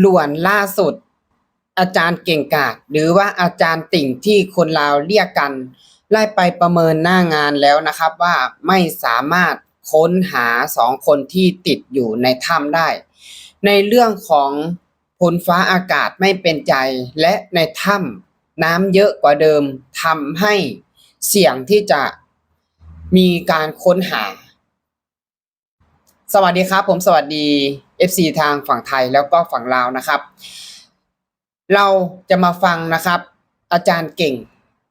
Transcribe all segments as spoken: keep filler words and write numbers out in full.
ด่วนล่าสุด อาจารย์เก่งกาจ หรือว่าอาจารย์ติ่งที่คนลาวเรียกกัน ได้ไปประเมินหน้างานแล้วนะครับ ว่าไม่สามารถค้นหาสองคนที่ติดอยู่ในถ้ำได้ ในเรื่องของฝนฟ้าอากาศไม่เป็นใจ และในถ้ำน้ำเยอะกว่าเดิม ทำให้เสี่ยงที่จะมีการค้นหา สวัสดีครับผม สวัสดี เอฟซี ทางฝั่งไทยแล้วก็ฝั่งลาวนะครับ เราจะมาฟังนะครับ อาจารย์เก่ง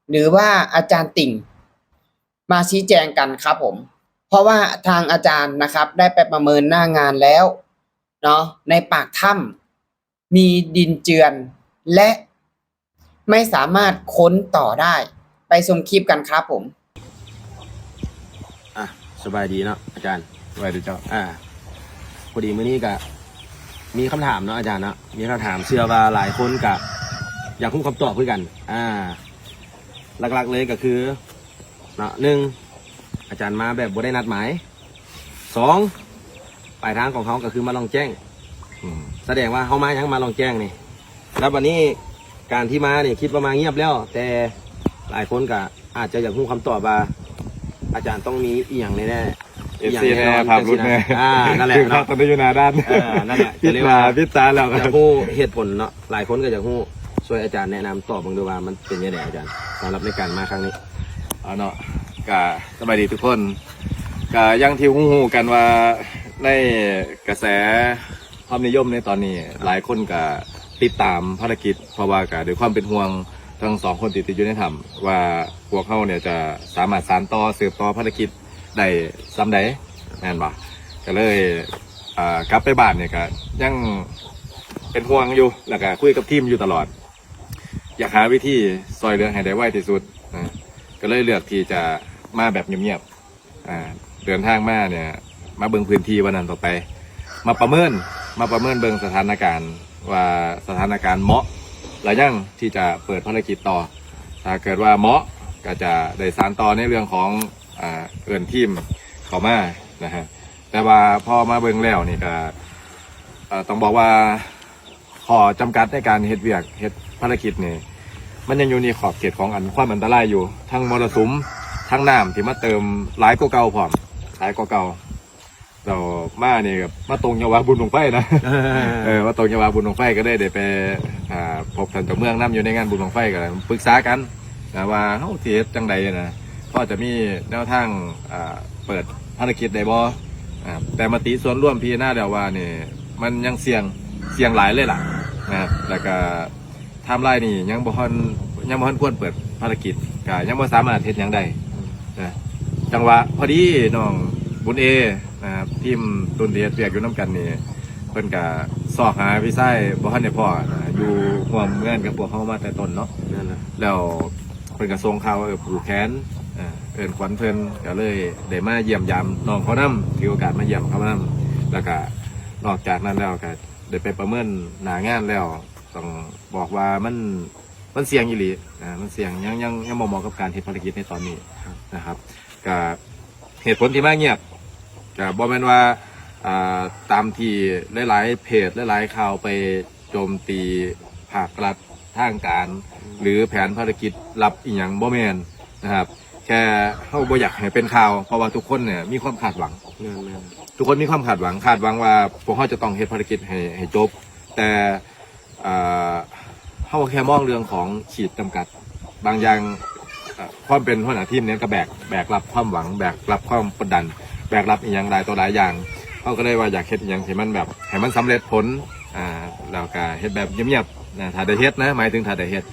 หรือว่าอาจารย์ติ่ง มาชี้แจงกันครับผม เพราะว่าทางอาจารย์นะครับ ได้ไปประเมินหน้างานแล้วเนาะ ในปากถ้ำมีดินเจือน และไม่สามารถค้นต่อได้ ไปชมคลิปกันครับผม อ่ะ สบายดีเนาะอาจารย์ สบายดีเจ้า อ่า พอดีมื้อนี้ก็มีคำถามเนาะอาจารย์เนาะ มีคำถามเชื่อว่าหลายคนก็อยากรู้คำตอบคือกัน อ่า หลักๆเลยก็คือเนาะ หนึ่ง อาจารย์มาแบบบ่ได้นัดหมาย สอง ปลายทางของเขาก็คือมาล่องแจ้ง อืม แสดงว่าเขามายังมาล่องแจ้งนี่ แล้ววันนี้การที่มาเนี่ยคิดว่ามาเงียบแล้ว แต่หลายคนก็อาจจะอยากรู้คำตอบว่า อาจารย์ต้องมีอีหยังแน่ๆ เอฟซี แน่นอน แน่ภาพหลุดแน่ อ่า นั่นแหละ คือภาพ เนาะ ตอนนี้อยู่หน้าด้าน เออนั่นแหละ ปิดตาปิดตาแล้ว อยากรู้เหตุผลเนาะ หลายคนก็อยากรู้ ช่วยอาจารย์แนะนำตอบบ้างด้วยว่ามันเป็นยังไงอาจารย์ สำหรับในการมาครั้งนี้ เอาเนาะ ก็สบายดีทุกคน ก็อย่างที่ฮู้ๆกันว่าในกระแสความนิยมในตอนนี้ หลายคนก็ติดตามภารกิจ เพราะว่าก็ด้วยความเป็นห่วงทั้งสองคนที่ติดอยู่ในถ้ำว่าพวกเขาเนี่ยจะสามารถสานต่อสืบต่อภารกิจได้ส่ำใด แม่นบ่ ก็เลยอ่ากลับไปบ้านเนี่ยก็ยังเป็นห่วงอยู่ แล้วก็คุยกับทีมอยู่ตลอด อยากหาวิธีช่วยเหลือให้ได้ไวที่สุดนะ ก็เลยเลือกที่จะมาแบบเงียบๆ อ่า เดินทางมาเนี่ย มาเบิ่งพื้นที่วันนั้นต่อไป มาประเมิน มาประเมินเบิ่งสถานการณ์ ว่าสถานการณ์เหมาะหรือยังที่จะเปิดภารกิจต่อ ถ้าเกิดว่าเหมาะก็จะได้สานต่อในเรื่องของ อ่า เอิ้นทีมเข้ามานะฮะ แต่ว่าพอมาเบิ่งแล้วนี่ก็ เอ่อ ต้องบอกว่า ข้อจำกัดในการเฮ็ดเวียก เฮ็ดภารกิจนี่ มันยังอยู่ในขอบเขตของอันความอันตรายอยู่ ทั้งมรสุม ทั้งน้ำที่มาเติมหลายกว่าเก่าพร้อม หลายกว่าเก่า เรามานี่ก็มาตรงจังหวะบุญบั้งไฟนะ เออ มาตรงจังหวะบุญบั้งไฟก็เลยได้ไป อ่า พบท่านเจ้าเมืองนำอยู่ในงานบุญบั้งไฟ ก็ปรึกษากันนะว่าเฮาสิเฮ็ดจังใดนะ พอจะมีแนวทาง อ่า เปิดภารกิจได้บ่ อ่า แต่มติส่วนรวมพิจารณาแล้วว่านี่ มันยังเสี่ยง เสี่ยงหลายเลยล่ะ นะครับ แล้วก็ไทม์ไลน์นี่ยังบ่ทัน ยังบ่ทันควรเปิดภารกิจ ก็ยังบ่สามารถเฮ็ดหยังได้นะ จังหวะพอดีน้องบุญเอนะครับ ทีมรุ่นที่เฮ็ดเวียกอยู่นำกันนี่ เพิ่นก็ซอกหาพี่ชายบ่ทันได้พ้อนะ อยู่ร่วมงานกับพวกเฮามาแต่ต้นเนาะ นั่นแหละ แล้วเพิ่นก็ส่งข่าวว่า เออ ผูกแขน เออ เอิ้นขวัญเพิ่น ก็เลยได้มาเยี่ยมยามน้องเขานำ ถือโอกาสมาเยี่ยมเขานำ แล้วก็นอกจากนั้นแล้วก็ได้ไปประเมินหน้างานแล้ว ต้องบอกว่ามัน มันเสี่ยงอีหลี อ่า มันเสี่ยง ยัง ยัง ยังบ่เหมาะกับการเฮ็ดภารกิจในตอนนี้นะครับ ก็เหตุผลที่มาเงียบ ก็บ่แม่นว่า อ่า ตามที่หลายๆเพจ หลายๆข่าวไปโจมตีภาครัฐ ทางการ หรือแผนภารกิจลับอีหยัง บ่แม่นนะครับ แค่เฮาบ่อยากให้เป็นข่าว เพราะว่าทุกคนเนี่ยมีความคาดหวัง แม่นแม่น ทุกคนมีความคาดหวัง คาดหวังว่าพวกเฮาจะต้องเฮ็ดภารกิจให้ ให้จบ แต่ เอ่อ เฮาแค่มองเรื่องของขีดจำกัด บางอย่าง เอ่อ ความเป็นหัวหน้าทีมเนี่ยก็แบก แบกรับความหวัง แบกรับความกดดัน แบกรับอีหยังหลายต่อหลายอย่าง เฮาก็เลยว่าอยากเฮ็ดอีหยังที่มันแบบ ให้มันสำเร็จผล อ่า แล้วก็เฮ็ดแบบเงียบๆ นะ ถ้าได้เฮ็ดนะ หมายถึงถ้าได้เฮ็ด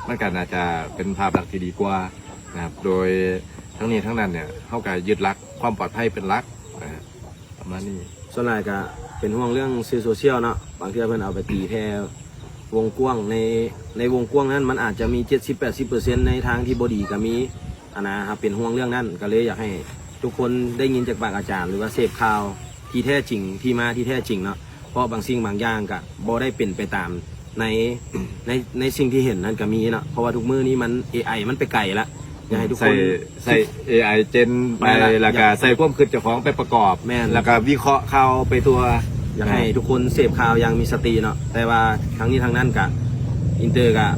มันก็น่าจะเป็นภาพลักษณ์ที่ดีกว่านะครับ โดยทั้งนี้ทั้งนั้นเนี่ย เฮาก็ยึดหลักความปลอดภัยเป็นหลักนะ ประมาณนี้ ส่วนหลายก็เป็นห่วงเรื่องสื่อโซเชียลเนาะ บางเทื่อเพิ่นเอาไปตีแผ่วงกว้าง ใน ในวงกว้างนั้นมันอาจจะมี เจ็ดสิบแปดสิบเปอร์เซ็นต์ ในทางที่บ่ดีก็มี อันนะครับ เป็นห่วงเรื่องนั้น ก็เลยอยากให้ทุกคนได้ยินจากปากอาจารย์ หรือว่าเสพข่าวที่แท้จริง ที่มาที่แท้จริงเนาะ เพราะบางสิ่งบางอย่างก็บ่ได้เป็นไปตามใน ใน ในสิ่งที่เห็นนั้นก็มีเนาะ เพราะว่าทุกมื้อนี้มัน เอไอ มันไปไกลละ อยากให้ทุกคน ใส่ ใส่ เอไอ เจนไป แม่นละ แล้วก็ใส่ความคิดเจ้าของไปประกอบ แม่น แล้วก็วิเคราะห์ข่าวไปทั่ว อยากให้ทุกคนเสพข่าวอย่างมีสติเนาะ แต่ว่าทั้งนี้ทั้งนั้นกะ อินเตอร์กะ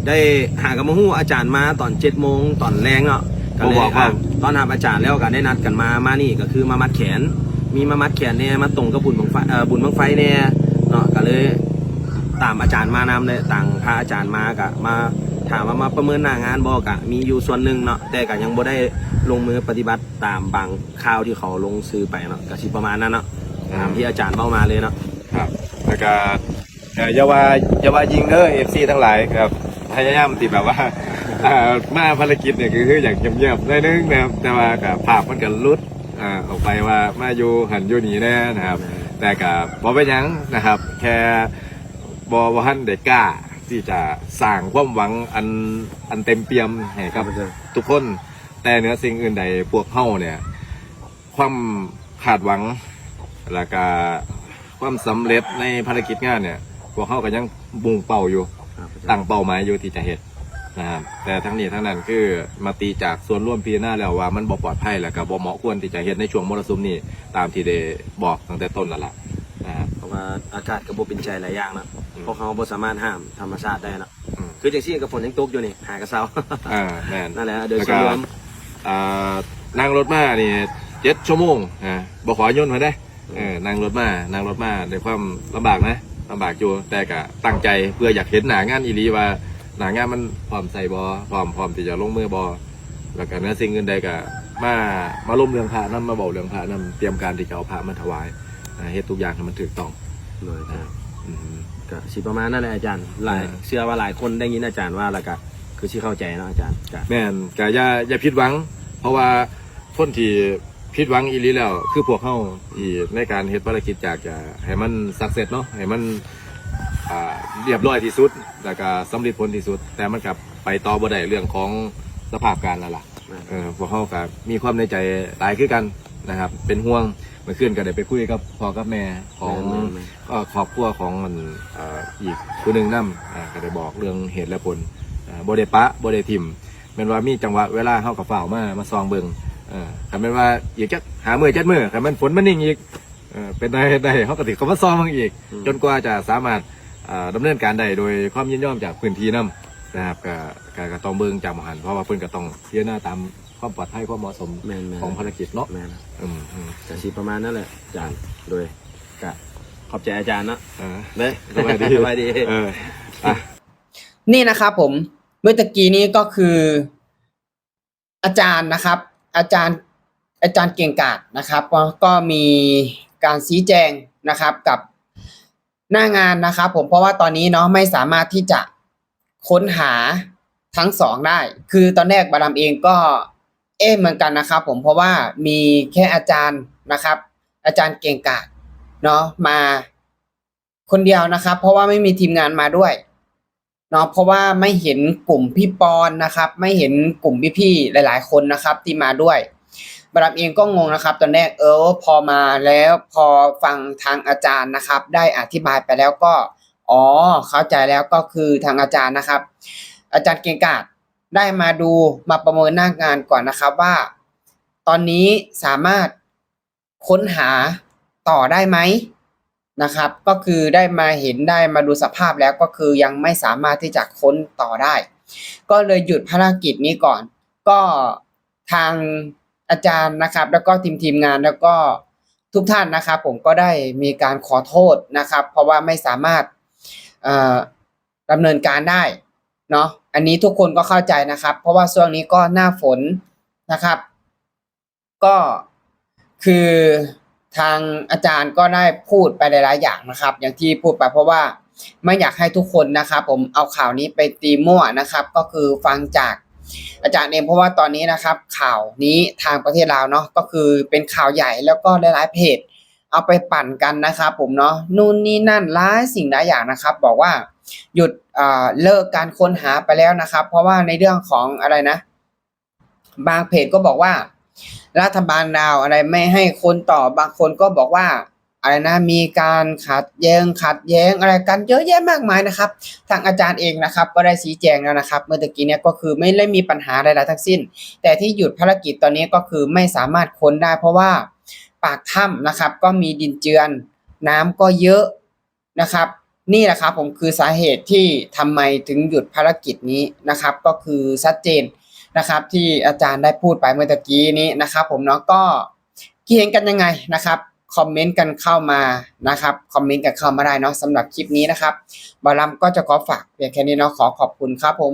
ได้หากันมาฮู้อาจารย์มาตอนเจ็ดโมงตอนแลงเนาะ ก็เลย บ่บอกว่า อ่า ต้อนรับอาจารย์แล้วก็ได้นัดกันมา มานี่ก็คือมามัดแขน มีมามัดแขนแน่ มาตรงกับบุญบั้งไฟ เอ่อ บุญบั้งไฟแน่เนาะ ก็เลยตามอาจารย์มานำเลย ตามพระอาจารย์มากะ มาถามว่ามาประเมินหน้างานบ่ กะมีอยู่ส่วนหนึ่งเนาะ แต่กะยังบ่ได้ลงมือปฏิบัติตามบางข่าวที่เขาลงสื่อไปเนาะ กะสิประมาณนั้นเนาะ ตามที่อาจารย์เว้ามาเลยเนาะ ครับ แล้วก็ เอ่อ อย่าว่า อย่าว่ายิงเด้อ เอฟซี ทั้งหลายครับ พยายามที่แบบว่า เอ่อ มาภารกิจเนี่ยคือ คืออยากเงียบๆหน่อยนึงนะครับ แต่ว่าก็ภาพมันก็หลุด อ่า ออกไปว่ามาอยู่หั้นอยู่นี่แน่นะครับ แต่ก็บ่เป็นหยังนะครับ แค่บ่ บ่ทันได้กล้าที่จะสร้างความหวังอัน อันเต็มเปี่ยมให้กับ ครับผม ทุกคน แต่เหนือสิ่งอื่นใดพวกเฮาเนี่ย ความคาดหวัง แล้วก็ความสำเร็จในภารกิจงานเนี่ย พวกเฮาก็ยังมุ่งเป้าอยู่ ครับ ตั้งเป้าหมายอยู่ที่จะเฮ็ดนะครับ แต่ทั้งนี้ทั้งนั้นคือมติจากส่วนรวมพิจารณาแล้วว่ามันบ่ปลอดภัย แล้วก็บ่เหมาะควรที่จะเฮ็ดในช่วงมรสุมนี้ ตามที่ได้บอกตั้งแต่ต้นนั่นล่ะนะครับ เพราะว่าอากาศก็บ่เป็นใจหลายอย่างเนาะ อืม พวกเขาบ่สามารถห้ามธรรมชาติได้เนาะ อืม คือจังซี่ก็ฝนยังตกอยู่นี่ หากะเซา อ่า แม่น นั่นแหละ โดย แล้ว ส่ ก็ วนรวม อ่า นั่งรถมานี่เจ็ดชั่วโมงนะ บ่ขอยนต์มาได้ เออ นั่งรถมา นั่งรถมาด้วยความลำบากนะ ลำบากอยู่ แต่ก็ตั้งใจเพื่ออยากเห็นหน้างานอีหลีว่า หน้างานมันพร้อมใส่บ่ พร้อม พร้อมที่จะลงมือบ่ แล้วก็เหนือสิ่งอื่นใดก็มา มาล้มเรื่องพระนำ มาเว้าเรื่องพระนำ เตรียมการที่จะเอาพระมาถวาย อ่า เฮ็ดทุกอย่างให้มันถูกต้อง โดย นะ อืม ก็สิประมาณนั้นแหละอาจารย์ หลาย อ่า เชื่อว่าหลายคนได้ยินอาจารย์ว่าแล้วก็คือสิเข้าใจเนาะอาจารย์ ก็ แม่น ก็อย่า อย่าผิดหวัง เพราะว่าคนที่ผิดหวังอีหลีแล้ว คือพวกเฮาที่ในการเฮ็ดภารกิจอยากจะให้มัน success เนาะ ให้มัน อ่า เรียบร้อยที่สุด แล้วก็สำเร็จผลที่สุด แต่มันก็ไปต่อบ่ได้เรื่องของสภาพการณ์แล้วล่ะ เออ พวกเฮาก็มีความในใจหลายคือกันนะครับ เป็นห่วง เมื่อคืนก็ได้ไปคุยกับพ่อกับแม่ของ แม่นๆๆ เอ่อ ครอบครัวของมัน เอ่อ อีกผู้หนึ่งนำ อ่า ก็ได้บอกเรื่องเหตุและผล อ่า บ่ได้ปะ บ่ได้ถิ่ม แม่นว่ามีจังหวะเวลาเฮาก็ฟ้าวมา มาส่องเบิ่ง เออ คันแม่นว่าอีกจักห้ามื้อ เจ็ดมื้อ คันแม่นฝนมันนิ่งอีก เออ เป็นได้ ได้ เฮาก็สิเข้ามาส่องเบิ่งอีก อืม จนกว่าจะสามารถ อ่า ดำเนินการได้โดยความยินยอมจากพื้นที่นำนะครับ ก็ ก็ ก็ต้องเบิ่งจากหม่องหั้น เพราะว่าเพิ่นก็ต้องพิจารณาตามความปลอดภัยความเหมาะสม แม่นๆ ของภารกิจเนาะ แม่น อืมอืม ก็สิประมาณนั้นแหละอาจารย์ โดยก็ขอบใจอาจารย์เนาะ อ่า เด้อ สบายดี สบายดี เออ อ่ะ นี่นะครับผม เมื่อตะกี้นี้ก็คือ อาจารย์นะครับ อาจารย์ อาจารย์เก่งกาจนะครับ ก็ ก็มีการชี้แจงนะครับกับหน้างานนะครับผม เพราะว่าตอนนี้เนาะไม่สามารถที่จะค้นหาทั้งสองได้ คือตอนแรกบาดาลเองก็เอ๊ะเหมือนกันนะครับผม เพราะว่ามีแค่อาจารย์นะครับ อาจารย์เก่งกาจเนาะมาคนเดียวนะครับ เพราะว่าไม่มีทีมงานมาด้วยเนาะ เพราะว่าไม่เห็นกลุ่มพี่ปอนนะครับ ไม่เห็นกลุ่มพี่ๆหลายๆคนนะครับที่มาด้วย บาดาลเองก็งงนะครับ ตอนแรก เออ พอมาแล้ว พอฟังทางอาจารย์นะครับ ได้อธิบายไปแล้วก็ อ๋อ เข้าใจแล้ว ก็คือทางอาจารย์นะครับ อาจารย์เก่งกาจได้มาดู มาประเมินหน้างานก่อนนะครับว่า ตอนนี้สามารถค้นหาต่อได้ไหมนะครับ ก็คือได้มาเห็น ได้มาดูสภาพแล้ว ก็คือยังไม่สามารถที่จะค้นต่อได้ ก็เลยหยุดภารกิจนี้ก่อน ก็ทางอาจารย์นะครับ แล้วก็ทีม ทีมงาน แล้วก็ทุกท่านนะครับ ผมก็ได้มีการขอโทษนะครับ เพราะว่าไม่สามารถ เอ่อ ดำเนินการได้เนาะ อันนี้ทุกคนก็เข้าใจนะครับ เพราะว่าช่วงนี้ก็หน้าฝนนะครับ ก็คือทางอาจารย์ก็ได้พูดไปหลายๆอย่างนะครับ อย่างที่พูดไป เพราะว่าไม่อยากให้ทุกคนนะครับ ผมเอาข่าวนี้ไปตีมั่วนะครับ ก็คือฟังจากอาจารย์เอง เพราะว่าตอนนี้นะครับ ข่าวนี้ทางประเทศลาวเนาะ ก็คือเป็นข่าวใหญ่ แล้วก็หลายๆเพจเอาไปปั่นกันนะครับ ผมเนาะ นู่นนี่นั่นหลายสิ่งหลายอย่างนะครับ บอกว่าหยุด อ่า เลิกการค้นหาไปแล้วนะครับ เพราะว่าในเรื่องของอะไรนะ บางเพจก็บอกว่า รัฐบาลลาวอะไรไม่ให้ค้นต่อ บางคนก็บอกว่าอะไรนะ มีการขัดแย้ง ขัดแย้งอะไรกันเยอะแยะมากมายนะครับ ทางอาจารย์เองนะครับ ก็ได้ชี้แจงแล้วนะครับ เมื่อตะกี้เนี่ยก็คือไม่ได้มีปัญหาอะไรทั้งสิ้น แต่ที่หยุดภารกิจตอนนี้ก็คือไม่สามารถค้นได้ เพราะว่าปากถ้ำนะครับ ก็มีดินเจือน น้ำก็เยอะนะครับ นี่แหละครับผม คือสาเหตุที่ทำไมถึงหยุดภารกิจนี้นะครับ ก็คือชัดเจนนะครับ ที่อาจารย์ได้พูดไปเมื่อตะกี้นี้นะครับผมเนาะ ก็คิดเห็นกันยังไงนะครับ คอมเมนต์กันเข้ามานะครับ คอมเมนต์กันเข้ามาได้เนาะ สำหรับคลิปนี้นะครับ บ่าวลำก็จะขอฝากเพียงแค่นี้เนาะ ขอขอบคุณครับผม